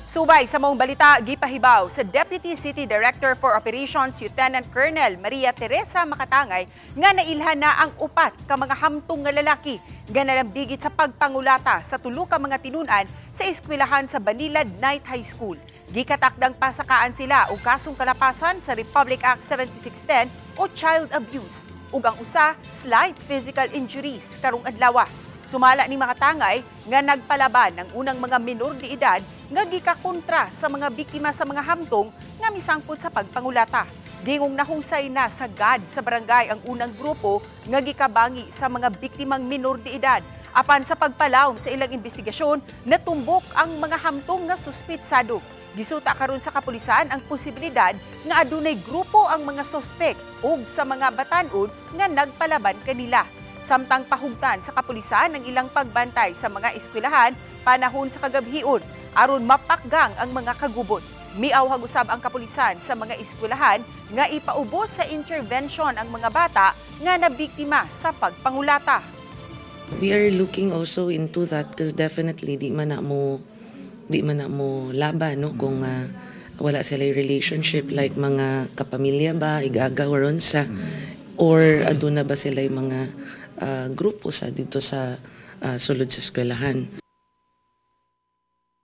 Subay sa maong balita, gipahibaw sa Deputy City Director for Operations, Lieutenant Colonel Maria Teresa Makatangay, nga nailhan na ang upat ka mga hamtong nga lalaki nga nalambigit sa pagpangulata sa tulo ka mga tinun-an sa eskwelahan sa Banilad Night High School. Gikatakdang pasakaan sila og kasong kalapasan sa Republic Act 7610 o child abuse ug ang usa, slight physical injuries, karong adlaw. Sumala ni Makatangay nga nagpalaban ng unang mga minor de edad nga gikakontra sa mga biktima sa mga hamtong nga misangpot sa pagpangulata. Gingong nahusay na sa GAD sa barangay ang unang grupo nga gikabangi sa mga biktimang minor de edad. Apan sa pagpalawom sa ilang investigasyon, natumbok ang mga hamtong nga suspitsado. Gisuta karon sa kapulisan ang posibilidad nga adunay grupo ang mga sospek ug sa mga batanon nga nagpalaban kanila. Samtang pahugtan sa kapulisan ang ilang pagbantay sa mga eskwelahan panahon sa kagabhion aron mapakgang ang mga kagubot. Miawhag usab ang kapulisan sa mga eskwelahan nga ipaubos sa intervention ang mga bata nga nabiktima sa pagpangulata. We are looking also into that because definitely di man na mo laban, no, kung wala sila relationship, like mga kapamilya ba, igaga or unsa, or aduna ba sila mga grupo sa dito sa sulod sa eskwelahan.